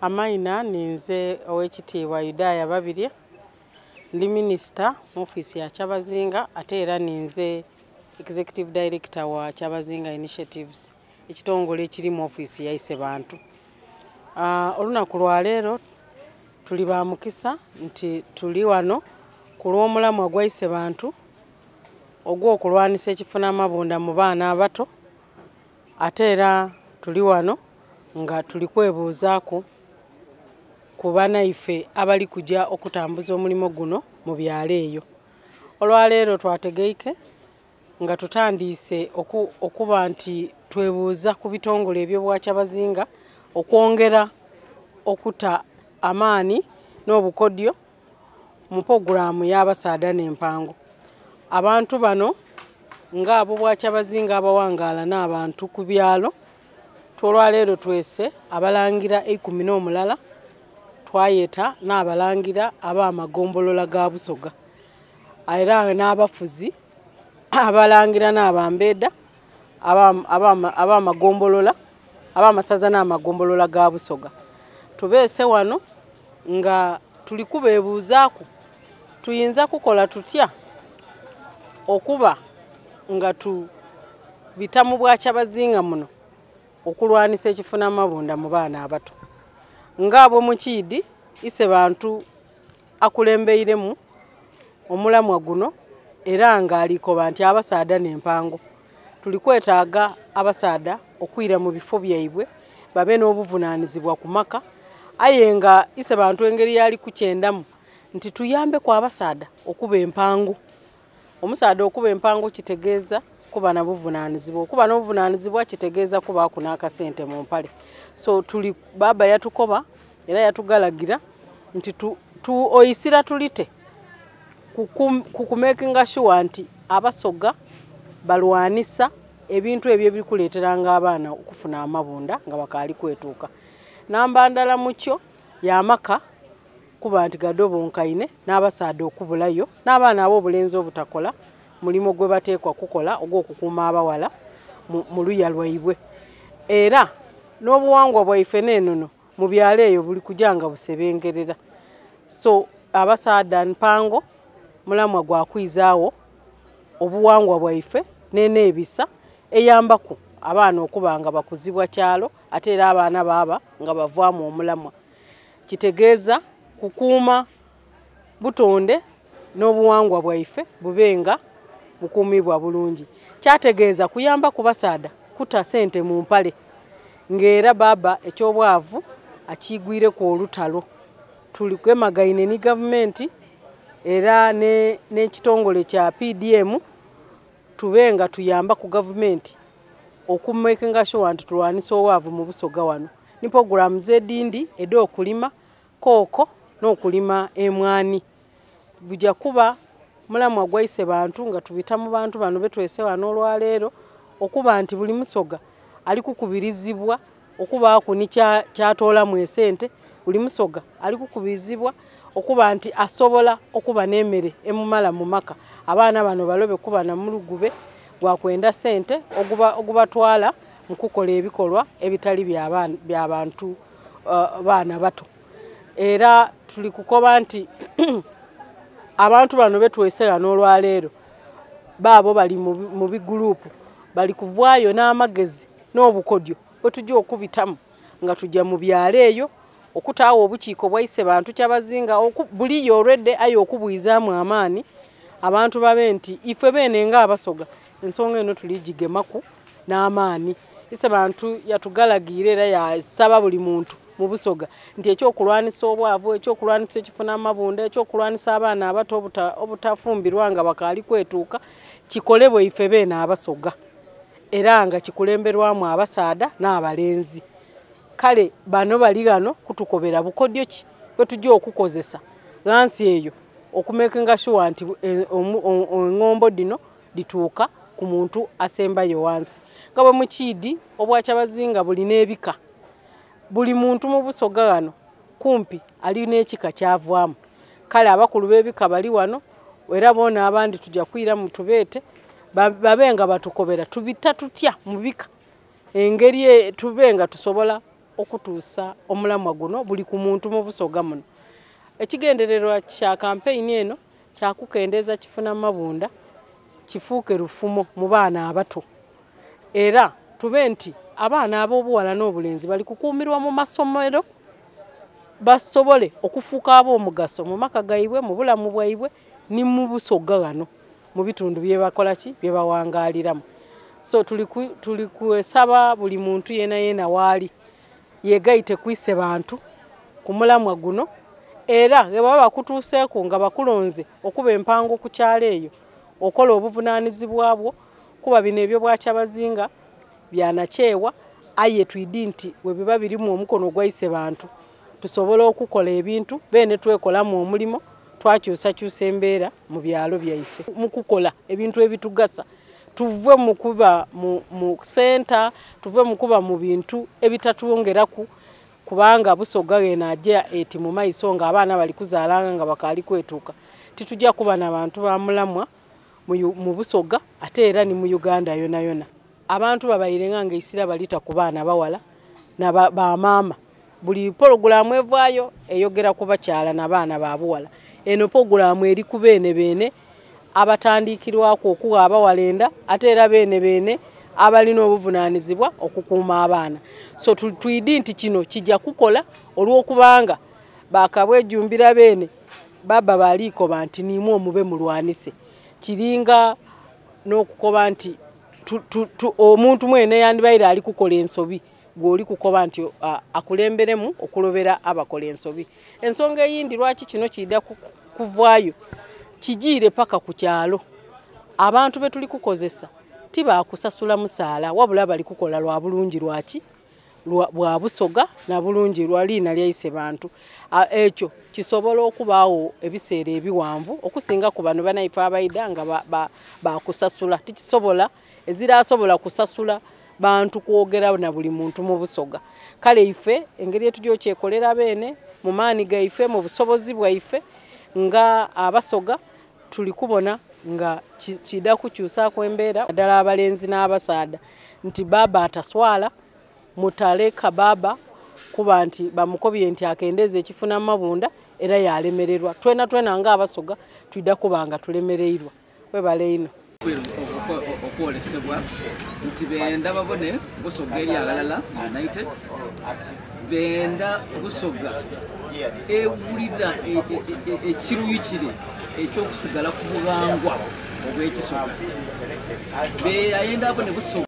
Amaina ninze Owekitiibwa Yudaya Babirye, ndi minisita mu ofiisi ya Kyabazinga ate era ninze Executive Director wa Kyabazinga Initiatives, ekitongole ekiri mu ofiisi ya Isebantu. Olunaku lwaleero tuli ba mukisa nti tuli wano ku lw'omulamwa gwa Isebantu ogw'okulwanisa ekifunamabunda mu baana abato, ate era tuli wano nga tuli kwebuuzaaku ku banaife abali kujja okutambuza omulimo guno mu byalo eyo. Olwaleero twategeike nga tutandiise okuba nti twebuuza ku bitongole eby'Obwakyabazinga okwongera okuta amaani n'obukodyo mu pulogulaamu y'abasaadha n'empango. Abantu bano nga ab'Obwakyabazinga abawangaala n'abantu ku byalo, olwaleero twese abalangira 11, twayeta n'abalangira ab'amagombolola ga Busoga, era n'abafuzi abalangira n'abambeda ab'amagombolola, ab'amasaza n'amagombolola ga Busoga. Tubeese wano nga tuli kubeebuuzaaku tuyinza kukola tutya okuba nga tubita mu Bwakyabazinga muno okulwanisa ekifunamabunda mu baana abato. Nga abo mu kiidi Isebantu akulembeiremu omulamwa guno era nga alikoba nti abasaadha n'empango. Tuli kwetaaga abasaadha okwira mu bifo byaibwe babe n'obuvunaanyizibwa ku maka, aye nga Isebantu engeri yali kukyendamu nti tuyambeku abasaadha okuba empango. Omusaadha okuba empango kitegeeza kuba na buvunaanyizibwa, okuba n'obuvunaanyizibwa kitegeeza kubaaku n'akasente mu mpale. So tuli baba yatukoba era yatugalagira nti oisira tulite kukumakinga sure nti Abasoga balwanisa ebintu ebyo ebirikuleeteranga abaana okufuna amabunda nga bakaali kwetuuka. Namba ndala mukyo y'amaka kuba nti gadobonkaine n'abasaadha okubulayo n'abaana ab'obulenzi obutakola mulimo gwe bateekwa kukola ogw'okukuuma abawala mu luya lwaibwe. Era n'obuwangwa bwaife n'enono mu byalo eyo buli kujja nga busebengerera. So abasaadha mpango mulamwa gwa kwizaawo obuwangwa bwaife n'eneebisa eyambaku abaana okuba nga bakuzibwa kyalo, ate era abaana baaba nga bavaamu omulamwa. Kitegeeza kukuuma butonde n'obuwangwa bwaife bube nga bukuumibwa bulungi. Kyategeeza kuyamba ku basaadha kuta sente mu mpale, ng'era baba eky'obwavu akiigwireku olutalo. Tuli kwemagaine ni gavumenti era n'ekitongole kya PDM, tube nga tuyamba ku gavumenti okumakinga sure nti tulwanisa obwavu mu Busoga wano. Ni pulogulaamu z'edindi edh'okulima kooko n'okulima emwani. Bujja kuba mulamwa gwa Isebantu nga tubita mu bantu bano betwese wano olwaleero okuba nti buli Musoga ali kukubirizibwa okubaaku ni kyatoolamu esente, buli Musoga ali kukubirizibwa okuba nti asobola okuba n'emmere emumala mu maka. Abaana bano balobe kuba na mulugube gwa kwenda sente ogubatwala mu kukola ebikolwa ebitali bya bantu baana bato. Era tuli kukoba nti abantu bano betwesera n'olwaleero baabo bali mu bigulupu bali kuvaayo n'amagezi n'obukodyo bwe tujja okubitamu nga tujja mu byalo eyo okutaawo obukiiko bwa Isebantu Kyabazinga buliyo olwedde, aye okubwizaamu amaani abantu babe nti ife beene nga Abasoga ensonga eno tuligigemaku n'amaani. Isebantu yatugalagiira era yasaba buli muntu mu Busoga nti ekyokulwanisa obwavu, ekyokulwanisa ekifunamabunda, ekyokulwanisa abaana abato obutafumbirwa nga bakaali kwetuuka kikolebwe ife beene Abasoga, era nga kikulemberwamu abasaadha n'abalenzi. Kale bano bali ghano kutukobera bukodyo ki bwe tujja okukozesa ghansi eyo okumakinga sure nti engombo dhino dhituuka ku muntu asembayo wansi. Nga bwe mukiidi Obwakyabazinga buli n'ebika, buli muntu mu Busoga ghano kumpi ali n'ekika kyavaamu. Kale abakulu b'ebika bali wano era boona abandi tujja kwiramu tubeete babe nga batukobera tubita tutya mu bika engeri tube nga tusobola okutuusa omulamwa guno buli ku muntu mu Busoga muno. Ekigendererwa kya kampeyini eno kyakukendeeza kifuna mabunda kifuuke lufumo mu baana abato, era tube nti abaana ab'obuwala n'obulenzi bali kukuumirwa mu masomero basobole okufuuka ab'omugaso mu maka gaibwe, mu bulamu bwaibwe ni mu Busoga ghano mu bitundu bye bakola ki bye bawangaliramu. So tuli kusaba buli muntu yena yena waali yegaite kwise bantu ku mulamwa guno, era bwe baba bakutuuseeku nga bakulonze okuba empango ku kyalo eyo okola obuvunaanyizibwa bwo, kuba bino ebyo bwakyabazinga byanakyewa, aye twidi nti bwe biba birimu omukono gwaise bantu tusobola okukola ebintu bene twekolamu omulimo twakyusakyusa embeera mu byalo byaife mu kukola ebintu ebitugasa, tuve mu kuba mu senta, tuve mu kuba mu bintu ebitatwongeraku, kubanga Busoga eno ajja eti mu maiso nga abaana bali kuzaalanga nga bakaali kwetuuka. Titujja kuba na bantu ba mulamwa mu Busoga ate era ni mu Uganda yona yona. Abantu babairenga nga eisira balita ku baana bawala na bamaama. Buli pologulaamu evaayo eyogera ku bakyala n'abaana ba buwala. Eno pologulaamu eri ku beene beene abatandikirwako okuwa abawala enda, ate era beene beene abalina obuvunaanyizibwa okukuuma abaana. So twidi nti kino kijja kukola olw'okubanga bakabwejumbira beene baba baliikoba nti nimwe omube mulwanise. Kiringa n'okukoba nti omuntu mwene yandibaire ali kukola ensobi gw'oli kukoba nti akulemberemu okulobera abakola ensobi. Ensonga eyindi lwaki kino kidda kuvaayo kijiire paka ku kyalo. Abantu be tuli kukozesa tibakusasula musaala, wabula bali kukola lwa bulungi lwaki bwa Busoga na bulungi lwa liina lyaise bantu. Ekyo kisobola okubaawo ebiseera ebiwanvu okusinga ku bano banaife abaida nga bakusasula. Tikisobola, ezirasobola kusasula bantu kwogera na buli muntu mu Busoga. Kale ife engeri etujja okyekolera beene mu maani gaife mu busobozi bwaife nga Abasoga tuli kubona nga kida kukyusaako embeera ddala abalenzi n'abasaadha nti baaba ataswala, mutaleka baaba kuba nti bamukobye nti akendeeza ekifuna mabunda era yalemererwa. Twena twena nga Abasoga twidda kuba nga tulemereirwa. Webale ino. Okwolesebwa nti benda babone Busoga eri agalala United, benda Busoga ewulira ekiruyi kire ekyokusigala ku bughangwa obw'ekisoga, ayenda abone Busoga.